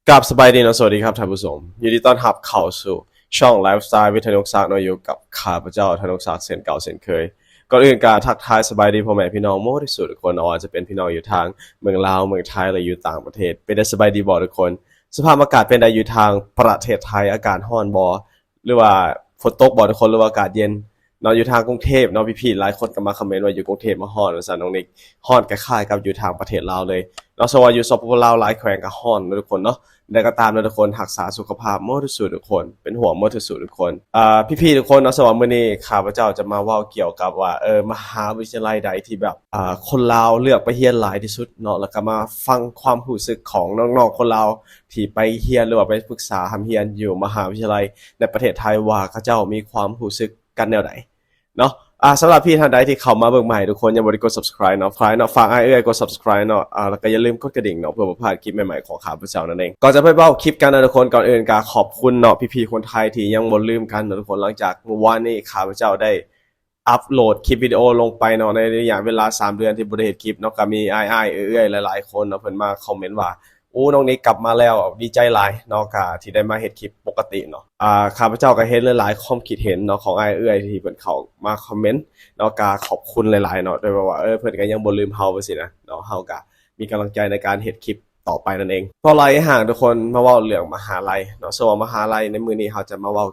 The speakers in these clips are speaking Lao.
ກາບສະບາຍດີເນາະ ສະຫວັດດີຄັບທ່ານຜູ້ຊົມ ຍິນດີຕ້ອນຮັບເຂົ້າສູ່ຊ່ອງ Lifestyle with ທະນົງສັກເນາະ ຢູ່ກັບຂ້າພະເຈົ້າ ທະນົງສັກ ເຊັ່ນເກົ່າເຊັ່ນເຄີຍ. ກ່ອນອື່ນກະທັກທາຍສະບາຍດີພໍ່ແມ່ພີ່ນ້ອງໝົດທຸກຜູ້ທຸກຄົນເນາະ ບໍ່ວ່າຈະເປັນພີ່ນ້ອງຢູ່ທາງເມືອງລາວ ເມືອງໄທ ຫຼືຢູ່ຕ່າງປະເທດ ເປັນໄດ້ສະບາຍດີບໍ່ທຸກຄົນ? ສະພາບອາກາດເປັນໃດຢູ່ທາງປະເທດໄທ? ອາກາດຮ້ອນບໍ່ ຫຼືວ່າຝົນຕົກບໍ່ທຸກຄົນ ຫຼືວ່າອາກາດເຢັນເນາະ? ຢູ່ທາງກຸງເທບເນາະ ພີ່ໆຫຼາຍຄົນກໍມາຄອມເມັນວ່າຢູ່ກຸງເທບມັນຮ້ອນວ່າຊັ້ນ ນ້ອງນິກ ຮ້ອນຄ້າຍໆກັບຢູ່ທາງປະເທດລາວເລີຍເນາະ. ສະວ່າຢູ່ ສປປ ລາວ ຫຼາຍແຂວງກໍຮ້ອນເນາະທຸກຄົນເນາະ. ແຕ່ກໍຕາມເນາະທຸກຄົນ ຮັກສາສຸຂະພາບໝົດທຸກຜູ້ທຸກຄົນ ເປັນຫ່ວງໝົດທຸກຜູ້ທຸກຄົນ. ເອີ ພີ່ໆທຸກຄົນເນາະ ສະວ່າມື້ນີ້ຂ້າພະເຈົ້າຈະມາເວົ້າກ່ຽວກັບວ່າ ເອີ ມະຫາວິທະຍາໄລໃດທີ່ແບບ ເອີ ຄົນລາວເລືອກໄປຮຽນຫຼາຍທີ່ສຸດເນາະ ແລ້ວກໍມາຟັງຄວາມຮູ້ສຶກຂອງນ້ອງໆຄົນລາວທີ່ໄປຮຽນ ຫຼືວ່າໄປສຶກສາຮ່ຳຮຽນຢູ່ມະຫາວິທະຍາໄລໃນປະເທດໄທ ວ່າເຂົາເຈົ້າມີຄວາມຮູ້ສຶກກັນແນວໃດເນາະ. ອາ ສຳລັບພີ່ທ່ານໃດທີ່ເຂົ້າມາເບິ່ງໃໝ່ທຸກຄົນ ຍັງບໍ່ໄດ້ກົດ subscribe ເນາະ subscribe ເນາະ ຝາກອ້າຍເອື້ອຍກົດ subscribe ເນາະ ອາ ແລ້ວກໍຢ່າລືມກົດກະດິ່ງເນາະ ເພື່ອບໍ່ພາດຄລິບໃໝ່ໆຂອງຂ້າພະເຈົ້ານັ້ນເອງ. ກ່ອນຈະໄປເວົ້າຄລິບກັນນະທຸກຄົນ ກ່ອນອື່ນກໍຂອບຄຸນເນາະ ພີ່ໆຄົນໄທທີ່ຍັງບໍ່ລືມກັນເນາະທຸກຄົນ. ຫຼັງຈາກມື້ວານນີ້ຂ້າພະເຈົ້າໄດ້ ອັບໂຫຼດຄລິບວິດີໂອລົງໄປເນາະ ໃນໄລຍະເວລາສາມເດືອນທີ່ບໍ່ໄດ້ເຮັດຄລິບເນາະ ກໍມີອ້າຍໆເອື້ອຍໆຫຼາຍໆຄົນເນາະ ເພິ່ນມາຄອມເມັນວ່າ ໂອ້ ນ້ອງນິກກັບມາແລ້ວ ດີໃຈຫຼາຍເນາະ ກະທີ່ໄດ້ມາເຮັດຄລິບປົກກະຕິເນາະ. ອາ ຂ້າພະເຈົ້າກໍເຫັນຫຼາຍໆຄວາມຄິດເຫັນເນາະ ຂອງອ້າຍເອື້ອຍທີ່ເພິ່ນເຂົ້າມາຄອມເມັນເນາະ ກະຂອບຄຸນຫຼາຍໆເນາະ ໂດຍແບບວ່າ ເອີ ເພິ່ນກໍຍັງບໍ່ລືມເຮົາຊີ້ນະເນາະ ເຮົາກະມີກຳລັງໃຈໃນການເຮັດຄລິບຕໍ່ໄປນັ້ນເອງ. ບໍ່ຫຼາຍຫ່າງທຸກຄົນ ມາເວົ້າເລື່ອງມະຫາໄລເນາະ ເຊິ່ງວ່າມະຫາໄລໃນມື້ນີ້ເຮົາຈະມາເວົ້າ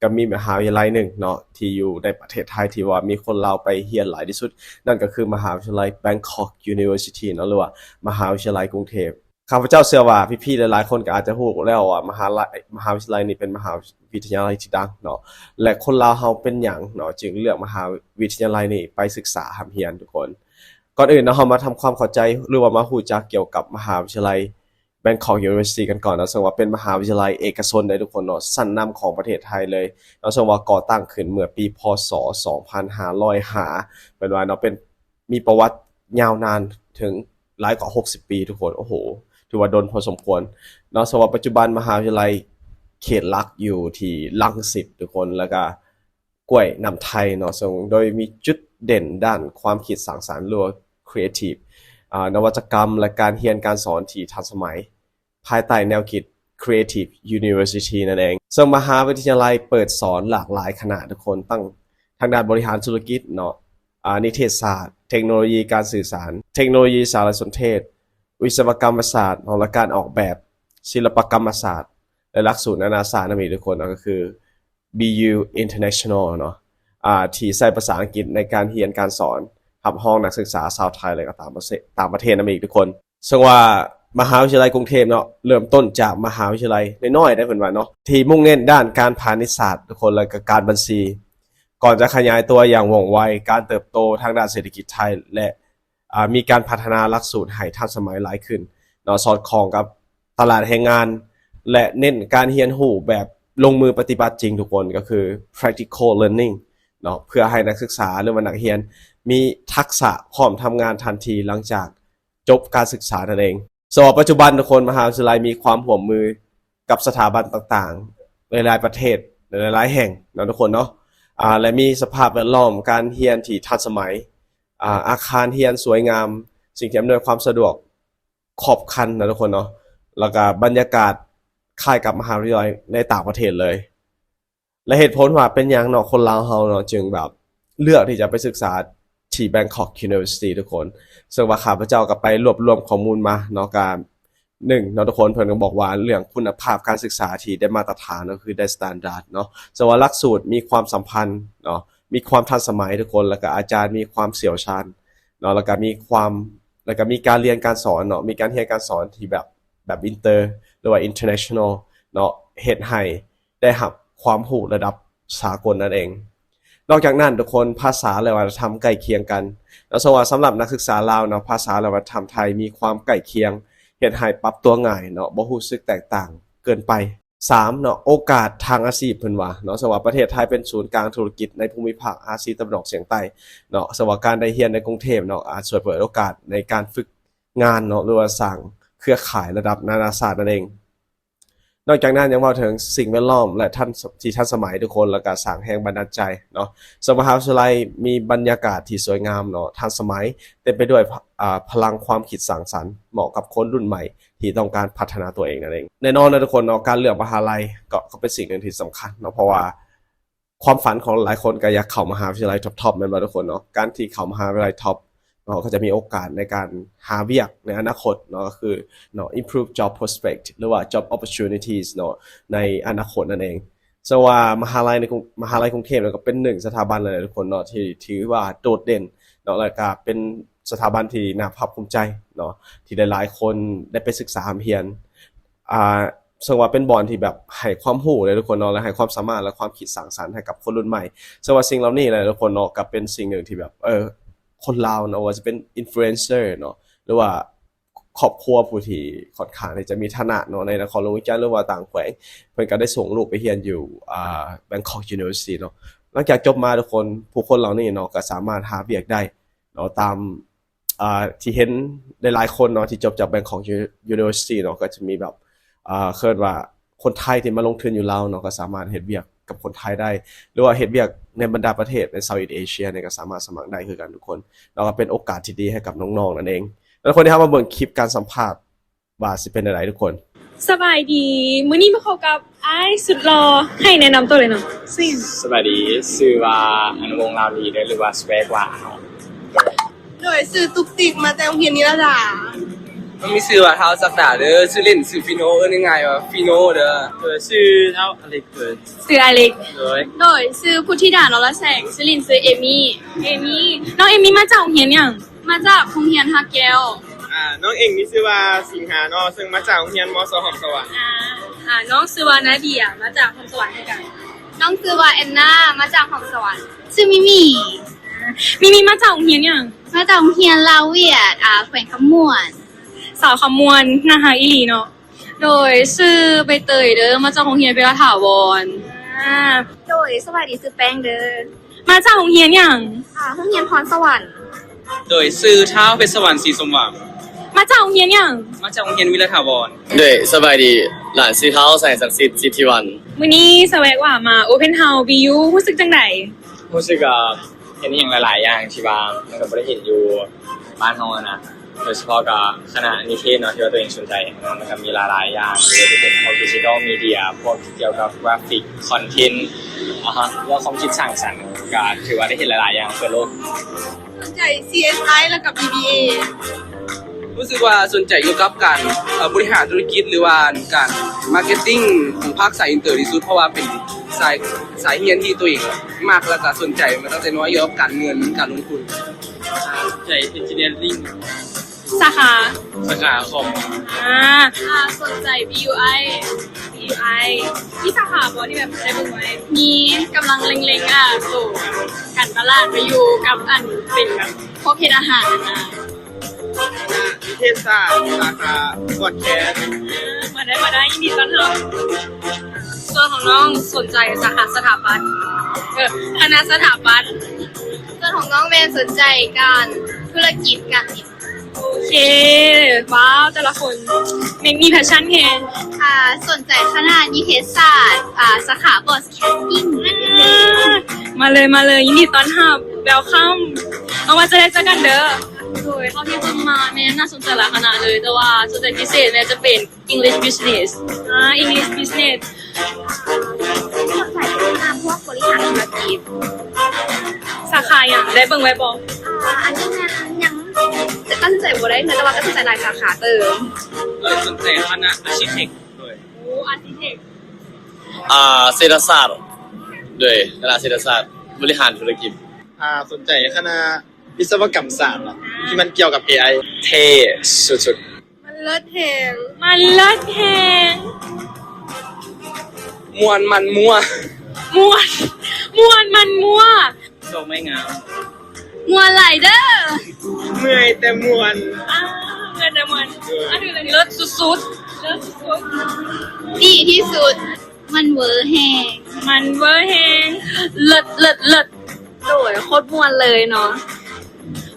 ກໍມີມະຫາວິທະຍາໄລໜຶ່ງເນາະ ທີ່ຢູ່ໃນປະເທດໄທ ທີ່ວ່າມີຄົນລາວໄປຮຽນຫຼາຍທີ່ສຸດ ນັ້ນກໍຄືມະຫາວິທະຍາໄລ Bangkok University ເນາະ ຫຼືວ່າມະຫາວິທະຍາໄລກຸງເທບ. ຂ້າພະເຈົ້າເຊື່ອວ່າ ພີ່ໆຫຼາຍໆຄົນກໍອາດຈະຮູ້ແລ້ວວ່າ ມະຫາໄລ ມະຫາວິທະຍາໄລນີ້ເປັນມະຫາວິທະຍາໄລທີ່ດັງເນາະ ແລະ ຄົນລາວເຮົາເປັນຫຍັງເນາະ ຈຶ່ງເລືອກມະຫາວິທະຍາໄລນີ້ໄປສຶກສາຮ່ຳຮຽນທຸກຄົນ. ກ່ອນອື່ນເນາະ ເຮົາມາທຳຄວາມເຂົ້າໃຈ ຫຼືວ່າມາຮູ້ຈັກກ່ຽວກັບມະຫາວິທະຍາໄລ Bangkok University ກັນກ່ອນເນາະ ເຊິ່ງວ່າເປັນມະຫາວິທະຍາໄລເອກະຊົນເດ້ທຸກຄົນເນາະ ຊັ້ນນຳຂອງປະເທດໄທເລີຍເນາະ ເຊິ່ງວ່າກໍ່ຕັ້ງຂຶ້ນເມື່ອປີ ພ.ສ. ສອງພັນຫ້າຮ້ອຍຫ້າ ເພິ່ນວ່າເນາະ ເປັນ ມີປະຫວັດຍາວນານເຖິງຫຼາຍກວ່າຫົກສິບປີທຸກຄົນ ໂອ້ໂຫ ຖືວ່າດົນພໍສົມຄວນເນາະ. ເຊິ່ງວ່າປັດຈຸບັນມະຫາວິທະຍາໄລເຂດຫຼັກຢູ່ທີ່ລັງສິດທຸກຄົນ ແລ້ວກະ ກ້ວຍນ້ຳໄທເນາະ ເຊິ່ງໂດຍມີຈຸດເດັ່ນດ້ານຄວາມຄິດສ້າງສັນ ຫຼືວ່າ creative ອາ ນະວັດຕະກຳ ແລະ ການຮຽນການສອນທີ່ທັນສະໄໝ ພາຍໃຕ້ແນວຄິດ Creative University ນັ້ນເອງ. ເຊິ່ງມະຫາວິທະຍາໄລເປີດສອນຫຼາກຫຼາຍຄະນະທຸກຄົນ ຕັ້ງທາງດ້ານບໍລິຫານທຸລະກິດເນາະ ອາ ນິເທດສາດ, ເທັກໂນໂລຢີການສື່ສານ, ເທັກໂນໂລຢີສາລະສົນເທດ, ວິສະວະກຳມະສາດເນາະ ແລະ ການອອກແບບ, ສິລະປະກຳມະສາດ ແລະ ຫຼັກສູດນານາຊາດນຳອີກທຸກຄົນເນາະ ກໍຄື ບີ ຢູ International ເນາະ ອາ ທີ່ໃຊ້ພາສາອັງກິດໃນການຮຽນການສອນ ຮັບຮອງນັກສຶກສາຊາວໄທ ແລະ ກໍຕ່າງປະເທດ ຕ່າງປະເທດນຳອີກທຸກຄົນ. ເຊິ່ງວ່າມະຫາວິທະຍາໄລກຸງເທບເນາະ ເລີ່ມຕົ້ນຈາກມະຫາວິທະຍາໄລນ້ອຍໆໄດ້ ເພິ່ນວ່າເນາະ ທີ່ມຸ່ງເນັ້ນດ້ານການພານິດສາດທຸກຄົນ ແລະ ກໍການບັນຊີ ກ່ອນຈະຂະຫຍາຍຕົວຢ່າງວ່ອງໄວ. ການເຕີບໂຕທາງດ້ານເສດຖະກິດໄທ ແລະ ອາ ມີການພັດທະນາຫຼັກສູດໃຫ້ທັນສະໄໝຫຼາຍຂຶ້ນເນາະ ສອດຄ່ອງກັບຕະຫຼາດແຮງງານ ແລະ ເນັ້ນການຮຽນຮູ້ແບບລົງມືປະຕິບັດຈິງທຸກຄົນ ກໍຄື practical learning ເນາະ ເພື່ອໃຫ້ນັກສຶກສາ ຫຼືວ່ານັກຮຽນມີທັກສະພ້ອມທຳງານທັນທີຫຼັງຈາກຈົບການສຶກສານັ້ນເອງ. ສຳລັບປັດຈຸບັນທຸກຄົນ ມະຫາວິທະຍາໄລມີຄວາມຮ່ວມມືກັບສະຖາບັນຕ່າງໆ ໃນຫຼາຍປະເທດ ໃນຫຼາຍໆແຫ່ງເນາະທຸກຄົນເນາະ ອາ ແລະ ມີສະພາບແວດລ້ອມການຮຽນທີ່ທັນສະໄໝ ອາ ອາຄານຮຽນສວຍງາມ, ສິ່ງທີ່ອຳນວຍຄວາມສະດວກ ຄອບຄັນນະທຸກຄົນເນາະ ແລ້ວກະບັນຍາກາດຄ້າຍກັບມະຫາວິທະຍາໄລໃນຕ່າງປະເທດເລີຍ ແລະ ເຫດຜົນວ່າເປັນຫຍັງເນາະ ຄົນລາວເຮົາເນາະ ຈຶ່ງແບບເລືອກທີ່ຈະໄປສຶກສາທີ່ Bangkok University ທຸກຄົນ. ເຊິ່ງວ່າຂ້າພະເຈົ້າກໍໄປລວບລວມຂໍ້ມູນມາເນາະ ກະ ໜຶ່ງເນາະທຸກຄົນ ເພິ່ນກໍບອກວ່າເລື່ອງຄຸນນະພາບການສຶກສາທີ່ໄດ້ມາດຕະຖານເນາະ ຄືໄດ້ standard ເນາະ ເຊິ່ງວ່າຫຼັກສູດມີຄວາມສຳພັນເນາະ ມີຄວາມທັນສະໄໝທຸກຄົນ ແລ້ວກະອາຈານມີຄວາມຊ່ຽວຊານເນາະ ແລ້ວກະມີຄວາມ ແລ້ວກະມີການຮຽນການສອນເນາະ ມີການຮຽນການສອນທີ່ແບບ ແບບ inter ຫຼືວ່າ international ເນາະ ເຮັດໃຫ້ໄດ້ຮັບຄວາມຮູ້ລະດັບສາກົນນັ້ນເອງ. ນອກຈາກນັ້ນທຸກຄົນ ພາສາ ແລະ ວັດທະນະທຳໃກ້ຄຽງກັນເນາະ ເຊິ່ງວ່າສຳລັບນັກສຶກສາລາວເນາະ ພາສາ ແລະ ວັດທະນະທຳໄທມີຄວາມໃກ້ຄຽງ ເຮັດໃຫ້ປັບຕົວງ່າຍເນາະ ບໍ່ຮູ້ສຶກແຕກຕ່າງເກີນໄປ. ສາມເນາະ ໂອກາດທາງອາຊີບ ເພິ່ນວ່າເນາະ ເຊິ່ງວ່າປະເທດໄທເປັນສູນກາງທຸລະກິດໃນພູມິພາກອາຊີຕາເວັນອອກສຽງໃຕ້ເນາະ ເຊິ່ງວ່າການໄດ້ຮຽນໃນກຸງເທບເນາະ ອາດຊ່ວຍເປີດໂອກາດໃນການຝຶກງານເນາະ ຫຼືວ່າສ້າງເຄືອຂ່າຍລະດັບນານາຊາດນັ້ນເອງ. ນອກຈາກນັ້ນຍັງເວົ້າເຖິງສິ່ງແວດລ້ອມ ແລະ ທັນ ທີ່ທັນສະໄໝທຸກຄົນ ແລ້ວກໍສ້າງແຮງບັນດານໃຈເນາະ. ເຊິ່ງມະຫາວິທະຍາໄລມີບັນຍາກາດທີ່ສວຍງາມເນາະ, ທັນສະໄໝ, ເຕັມໄປດ້ວຍ ອ່າ ພະລັງຄວາມຄິດສ້າງສັນ ເໝາະກັບຄົນລຸ້ນໃໝ່ທີ່ຕ້ອງການພັດທະນາຕົວເອງນັ້ນເອງ. ແນ່ນອນນະທຸກຄົນເນາະ, ການເລືອກມະຫາໄລກໍ ກໍເປັນສິ່ງໜຶ່ງທີ່ສຳຄັນເນາະ, ເພາະວ່າ ຄວາມຝັນຂອງຫຼາຍຄົນກໍຢາກເຂົ້າມະຫາວິທະຍາໄລທັອບໆ ແມ່ນບໍ່ທຸກຄົນເນາະ? ການທີ່ເຂົ້າມະຫາວິທະຍາໄລທັອບເນາະ ກໍຈະມີໂອກາດໃນການຫາວຽກໃນອະນາຄົດເນາະ, ກໍຄືເນາະ improve job prospect ຫຼືວ່າ job opportunities ເນາະ ໃນອະນາຄົດນັ້ນເອງ. ເຊິ່ງວ່າມະຫາໄລໃນກຸງ ມະຫາໄລກຸງເທບເນາະ ກໍເປັນໜຶ່ງສະຖາບັນເລີຍທຸກຄົນເນາະ ທີ່ຖືວ່າໂດດເດັ່ນເນາະ ແລ້ວກໍເປັນສະຖາບັນທີ່ໜ້າພາກພູມໃຈເນາະ ທີ່ຫຼາຍໆຄົນໄດ້ໄປສຶກສາຮ່ຳຮຽນ ອ່າ ເຊິ່ງວ່າເປັນບ່ອນທີ່ແບບໃຫ້ຄວາມຮູ້ເດ້ທຸກຄົນເນາະ ແລະ ໃຫ້ຄວາມສາມາດ ແລະ ຄວາມຄິດສ້າງສັນໃຫ້ກັບຄົນລຸ້ນໃໝ່. ເຊິ່ງວ່າສິ່ງເຫຼົ່ານີ້ແຫຼະທຸກຄົນເນາະ ກໍເປັນສິ່ງໜຶ່ງທີ່ແບບ ເອີ ຄົນລາວເນາະ ວ່າຈະເປັນ influencer ເນາະ ຫຼືວ່າຄອບຄົວຜູ້ທີ່ຂ້ອນຂ້າງທີ່ຈະມີຖານະເນາະ ໃນນະຄອນຫຼວງວຽງຈັນ ຫຼືວ່າຕ່າງແຂວງ ເພິ່ນກໍໄດ້ສົ່ງລູກໄປຮຽນຢູ່ ອ່າ Bangkok University ເນາະ. ຫຼັງຈາກຈົບມາທຸກຄົນ ຜູ້ຄົນເຫຼົ່ານີ້ເນາະ ກໍສາມາດຫາວຽກໄດ້ເນາະ ຕາມ ອ່າ ທີ່ເຫັນຫຼາຍໆຄົນເນາະ ທີ່ຈົບຈາກ Bangkok Uni- University ເນາະ ກໍຈະມີແບບ ອ່າ ເອີ້ນວ່າຄົນໄທທີ່ມາລົງທຶນຢູ່ລາວເນາະ ກໍສາມາດເຮັດວຽກກັບຄົນໄທໄດ້ ຫຼືວ່າເຮັດວຽກໃນບັນດາປະເທດໃນ Southeast Asia ນີ້ ກໍສາມາດສະໝັກໄດ້ຄືກັນທຸກຄົນເນາະ, ກໍເປັນໂອກາດທີ່ດີໃຫ້ກັບນ້ອງໆນັ້ນເອງ. ແລ້ວຄົນທີ່ເຮົາມາເບິ່ງຄລິບການສຳພາດວ່າຊິເປັນແນວໃດທຸກຄົນ. ສະບາຍດີ ມື້ນີ້ມາພົບກັບ ອ້າຍສຸດຫຼໍ່ ໃຫ້ແນະນຳຕົວເລີຍເນາະ. ສະບາຍດີ ຊື່ວ່າ ອະນຸວົງ ລາວລີ ເດີ ຫຼືວ່າ ສະແວກວ່າເນາະ. ໂດຍ ຊື່ຕຸກຕິກ ມາຈາກໂຮງຮຽນນິລະດາ. ມີຊື່ວ່າ ທ້າວສັກດາ ເດີ ຊື່ຫຼິ້ນຊື່ຟີໂນ ເອີ້ນງ່າຍໆວ່າຟີໂນ ເດີ. ໂດຍ ຊື່ທ້າວອາເລັກ ເດີ. ຊື່ອາເລັກ. ໂດຍ ໂດຍ ຊື່ພຸດທິດາ ນໍລະແສງ ຊື່ຫຼິ້ນຊື່ເອມີ. ເອມີ ນ້ອງເອມີມາຈາກໂຮງຮຽນຫຍັງ? ມາຈາກໂຮງຮຽນຮາກແກ້ວ. ອ່າ ນ້ອງເອງມີຊື່ວ່າ ສິງຫາ ເນາະ ເຊິ່ງມາຈາກໂຮງຮຽນ ມສ ຫອມສະຫວັນ. ອ່າ ອ່າ ນ້ອງຊື່ວ່າ ນາເດຍ ມາຈາກຫອມສະຫວັນຄືກັນ. ນ້ອງຊື່ວ່າ ແອນນາ ມາຈາກຫອມສະຫວັນ. ຊື່ມີມີ ມີມີມາຈາກໂຮງຮຽນຫຍັງ? ມາຈາກໂຮງຮຽນລາວຫວຽດ ອ່າ ແຂວງຄຳມ່ວນ. ສາວຄຳມ່ວນ ໜ້າຮັກອີ່ຫຼີເນາະ. ໂດຍ ຊື່ໃບເຕີຍເດີ ມາຈາກໂຮງຮຽນວິລະຖາວອນ. ອ່າ ໂດຍ ສະບາຍດີ ຊື່ແປ້ງເດີ ມາຈາກໂຮງຮຽນຫຍັງ? ອ່າ ໂຮງຮຽນພອນສະຫວັນ. ໂດຍ ຊື່ທ້າວເພັດສະຫວັນ ສີສົມຫວັງ ມາຈາກໂຮງຮຽນຫຍັງ? ມາຈາກໂຮງຮຽນວິລະຖາວອນ. ໂດຍ ສະບາຍດີ ຫຼານຊື່ທ້າວແສງສັກສິດ ສິດທິວັນ. ມື້ນີ້ສະແວກວ່າມາ Open House ບີຢູ ຮູ້ສຶກຈັ່ງໃດ? ຮູ້ສຶກວ່າ ເຫັນອີ່ຫຍັງຫຼາຍໆຢ່າງທີ່ວ່າມັນກໍບໍ່ໄດ້ເຫັນຢູ່ບ້ານເຮົາຫັ້ນນະ, ໂດຍສະເພາະກໍຄະນະນິເທດເນາະ ທີ່ວ່າຕົວເອງສົນໃຈເນາະ, ມັນກໍມີຫຼາຍໆຢ່າງ ບໍ່ວ່າຈະເປັນພວກດິຈິຕອລມີເດຍ ພວກກ່ຽວກັບກຣາຟິກ ຄອນເທັນ ອາຮະ ແລ້ວຄວາມຄິດສ້າງສັນ ກໍຖືວ່າໄດ້ເຫັນຫຼາຍໆຢ່າງເປີດໂລກ. ສົນໃຈ ຊີເອສໄອ ແລ້ວກໍ ບີບີເອ. ຮູ້ສຶກວ່າສົນໃຈກ່ຽວກັບການ ເອີ ບໍລິຫານທຸລະກິດ ຫຼືວ່າການມາເກັດຕິງຂອງພາກສາຍອິນເຕີທີ່ສຸດ ເພາະວ່າເປັນສາຍ ສາຍຮຽນທີ່ຕົວເອງມັກ ແລ້ວກໍສົນໃຈມາຕັ້ງແຕ່ນ້ອຍ ກ່ຽວກັບການເງິນ ການລົງທຶນ. ອ່າ ສົນໃຈ ເອັນຈິເນຍລິງ. ສາຂາ? ສາຂາຄອມ. ອ່າ ອ່າ ສົນໃຈ ບີຢູໄອ. ບີຢູໄອ ມີສາຂາບໍ່ທີ່ແບບໄດ້ເບິ່ງໄວ້? ມີ ກຳລັງເລັງໆ ອ່າ ໂຕການຕະຫຼາດໄປຢູ່ກັບອັນເປັນແບບພວກເຮັດອາຫານນະ. ນິເທດສາດ ສາຂາບອດແຄສ. ມາໄດ້ ມາໄດ້ ຍິນດີຕ້ອນຮັບ. ສ່ວນຂອງນ້ອງສົນໃຈສາຂາສະຖາປັດ ເອີ ຄະນະສະຖາປັດ. ສ່ວນຂອງນ້ອງແມ່ນສົນໃຈການທຸລະກິດ ການຕິດ. ໂອເຄ ວ້າວ ແຕ່ລະຄົນ ເມັກມີແພດຊັນແຮງ. ອ່າ ສົນໃຈຄະນະນິເທດສາດ ອ່າ ສາຂາບອດ ມາເລີຍ ມາເລີຍ ຍິນດີຕ້ອນຮັບ welcome ຫວັງວ່າຈະໄດ້ເຈີກັນເດີ. ໂດຍ ເທົ່າທີ່ເບິ່ງມາແມ່ນໜ້າສົນໃຈຫຼາຍຄະນະເລີຍ ແຕ່ວ່າສົນໃຈພິເສດແມ່ນຈະເປັນ English Business. ອ່າ English Business. ສົນໃຈເປັນຄະນະພວກບໍລິຫານທຸລະກິດ. ສາຂາຫຍັງ ໄດ້ເບິ່ງໄວ້ບໍ່? ອ່າ ອັນນີ້ຍັງ ຍັງຕັດສິນໃຈບໍ່ໄດ້ເທື່ອ ແຕ່ວ່າກໍສົນໃຈຫຼາຍສາຂາເຕີມ. ເອີ ສົນໃຈຄະນະອາຊີເທັກ. ໂດຍ ໂອ້ ອາຊີເທັກ. ອ່າ ເສດຖະສາດ. ໂດຍ ຄະນະເສດຖະສາດ ບໍລິຫານທຸລະກິດ. ອ່າ ສົນໃຈຄະນະວິສະວະກຳສາດ ທີ່ມັນກ່ຽວກັບເອໄອ. ເທ່ສຸດໆ. ມັນເລີດແຮງ. ມັນເລີດແຮງ. ມ່ວນມັນມົວ. ມ່ວນ ມ່ວນມັນມົວ. ດອກໄມ້ງາມ. ມ່ວນຫຼາຍເດີ. ເມື່ອຍແຕ່ມ່ວນ. ອ່າ ເມື່ອຍແຕ່ມ່ວນ. ເອີ ອັນນີ້ເລີດສຸດໆ ເລີດສຸດໆ. ດີທີ່ສຸດ. ມັນເວີແຮງ. ມັນເວີແຮງ. ເລີດ ເລີດ ເລີດ. ໂດຍ ໂຄດມ່ວນເລີຍເນາະ.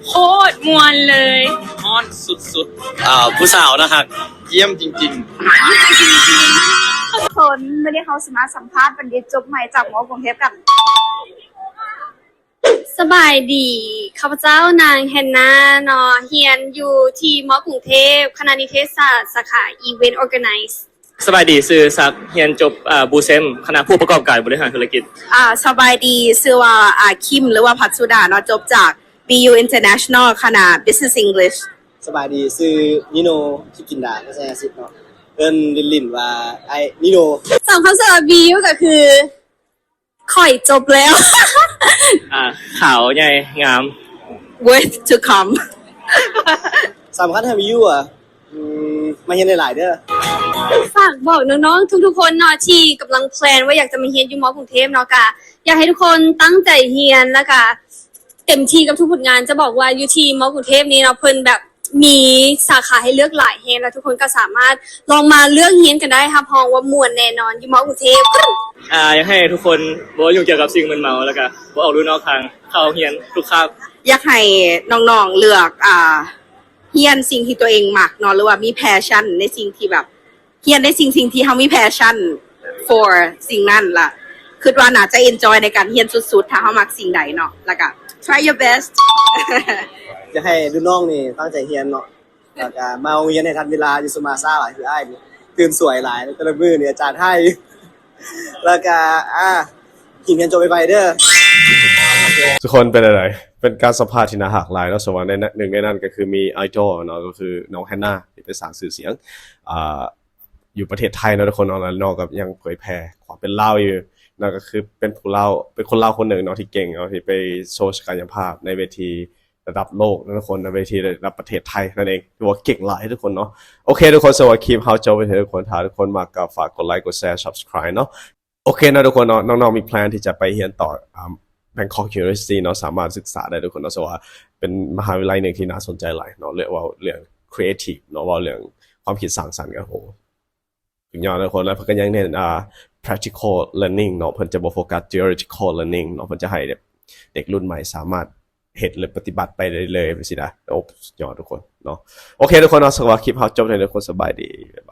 ໂຄດມ່ວນເລີຍ. ຮ້ອນສຸດໆ. ອ່າ ຜູ້ສາວໜ້າຮັກ. ຢ້ຽມຈິງໆ. ຢ້ຽມຈິງໆ. ທຸກຄົນ ມື້ນີ້ເຮົາຊິມາສຳພາດບັນດິດຈົບໃໝ່ຈາກ ມ.ກຸງເທບກັນ. ສະບາຍດີ ຂ້າພະເຈົ້ານາງແຮນນາເນາະ ຮຽນຢູ່ທີ່ ມ.ກຸງເທບ ຄະນະນິເທດສາດ ສາຂາ Event Organize. ສະບາຍດີ ຊື່ສັກ ຮຽນຈົບ ອາ ບູເຊັມ ຄະນະຜູ້ປະກອບການບໍລິຫານທຸລະກິດ. ອາ ສະບາຍດີ ຊື່ວ່າ ອາ ຄິມ ຫຼືວ່າ ພັດສຸດາເນາະ ຈົບຈາກ ບີຢູ International ຄະນະ Business English. ສະບາຍດີ ຊື່ນິໂນ ທິບຈິນດາ ທັດສະນະສິດເນາະ ເອີ້ນຫຼິ້ນໆວ່າອ້າຍນິໂນ. ສາມຄຳສຳລັບບີຢູກໍຄື ຂ້ອຍຈົບແລ້ວ ອາ ຂາວ ໃຫຍ່ ງາມ worth to come. ສຳຄັນໃຫ້ບີຢູ ອາ ອືມ ມາຮຽນຫຼາຍໆເດີ. ຝາກບອກນ້ອງໆທຸກໆຄົນເນາະ ທີ່ກຳລັງແພລນວ່າຢາກຈະມາຮຽນຢູ່ ມ.ກຸງເທບເນາະ ກະຢາກໃຫ້ທຸກຄົນຕັ້ງໃຈຮຽນ ແລ້ວກະເຕັມທີ່ກັບທຸກຜົນງານ. ຈະບອກວ່າຢູ່ທີ່ ມ.ກຸງເທບນີ້ເນາະ ເພິ່ນແບບມີສາຂາໃຫ້ເລືອກຫຼາຍແຮງ ແລ້ວທຸກຄົນກໍສາມາດລອງມາເລືອກຮຽນກັນໄດ້ ຮັບຮອງວ່າມ່ວນແນ່ນອນຢູ່ ມ.ກຸງເທບ. ອາ ຢາກໃຫ້ທຸກຄົນບໍ່ຫຍຸ້ງກ່ຽວກັບສິ່ງມຶນເມົາ ແລ້ວກະບໍ່ອອກลู่ນອກທາງ ເຂົ້າຮຽນທຸກຄາບ. ຢາກໃຫ້ນ້ອງໆເລືອກ ອາ ຮຽນສິ່ງທີ່ຕົວເອງມັກເນາະ ຫຼືວ່າມີ passion ໃນສິ່ງທີ່ແບບ ຮຽນໃນສິ່ງ ສິ່ງທີ່ເຮົາມີ passion for ສິ່ງນັ້ນ ລະຄິດວ່າໜ້າຈະ enjoy ໃນການຮຽນສຸດໆ ຖ້າເຮົາມັກສິ່ງໃດເນາະ ລະກະ try your best. ຢາກໃຫ້ລຸ້ນນ້ອງນີ້ຕັ້ງໃຈຮຽນເນາະ ລະກະມາໂຮງຮຽນໃຫ້ທັນເວລາ ຢ່າສະມາຊ້າຫຼາຍ ຄືອ້າຍນີ້ຕື່ນສວຍຫຼາຍ ແຕ່ລະມື້ນີ້ອາຈານຮ້າຍ ລະກະ ອາ ຮີບຮຽນຈົບໄວໆເດີ. ທຸກຄົນເປັນຈັ່ງໃດ? ເປັນການສຳພາດທີ່ໜ້າຮັກຫຼາຍເນາະ ສະວ່າໃນ ໜຶ່ງໃນນັ້ນກໍຄືມີໄອດອລເນາະ ກໍຄືນ້ອງແຮນນາ ທີ່ໄປສ້າງຊື່ສຽງ ອາ ຢູ່ປະເທດໄທເນາະທຸກຄົນເນາະ ແລ້ວນ້ອງກໍຍັງເຜີຍແຜ່ຄວາມເປັນລາວຢູ່ເນາະ ກໍຄືເປັນຜູ້ລາວ ເປັນຄົນລາວຄົນໜຶ່ງເນາະທີ່ເກັ່ງເນາະ ທີ່ໄປໂຊສັກກະຍະພາບໃນເວທີລະດັບໂລກເນາະທຸກຄົນ ໃນເວທີລະດັບປະເທດໄທນັ້ນເອງ ຖືວ່າເກັ່ງຫຼາຍທຸກຄົນເນາະ. ໂອເຄທຸກຄົນ ສຳລັບຄລິບເຮົາຈົບໄວ້ເທົ່ານີ້ທຸກຄົນ ຖ້າທຸກຄົນມັກກໍຝາກກົດໄລ ກົດແຊ subscribe ເນາະ. ໂອເຄເນາະທຸກຄົນເນາະ ນ້ອງໆມີແພລນທີ່ຈະໄປຮຽນຕໍ່ ອາ Bangkok University ເນາະ ສາມາດສຶກສາໄດ້ທຸກຄົນເນາະ ເພາະວ່າເປັນມະຫາວິທະຍາໄລໜຶ່ງທີ່ໜ້າສົນໃຈຫຼາຍເນາະ ເວົ້າເລື່ອງ creative ເນາະ ເວົ້າເລື່ອງຄວາມຄິດສ້າງສັນ ໂອ້ໂຫ ສຸດຍອດທຸກຄົນ. ແລ້ວເພິ່ນກໍຍັງເນັ້ນ ອາ practical learning ເນາະ ເພິ່ນຈະບໍ່ໂຟກັສ theoretical learning ເນາະ ເພິ່ນຈະໃຫ້ແບບເດັກລຸ້ນໃໝ່ສາມາດເຮັດ ຫຼື ປະຕິບັດໄປເລື້ອຍໆ ຈັ່ງຊີ້ນະ. ໂອ້ ສຸດຍອດທຸກຄົນເນາະ. ໂອເຄທຸກຄົນເນາະ ສຳລັບຄລິບເຮົາຈົບເທົ່ານີ້ທຸກຄົນ ສະບາຍດີ ບາຍບາຍ.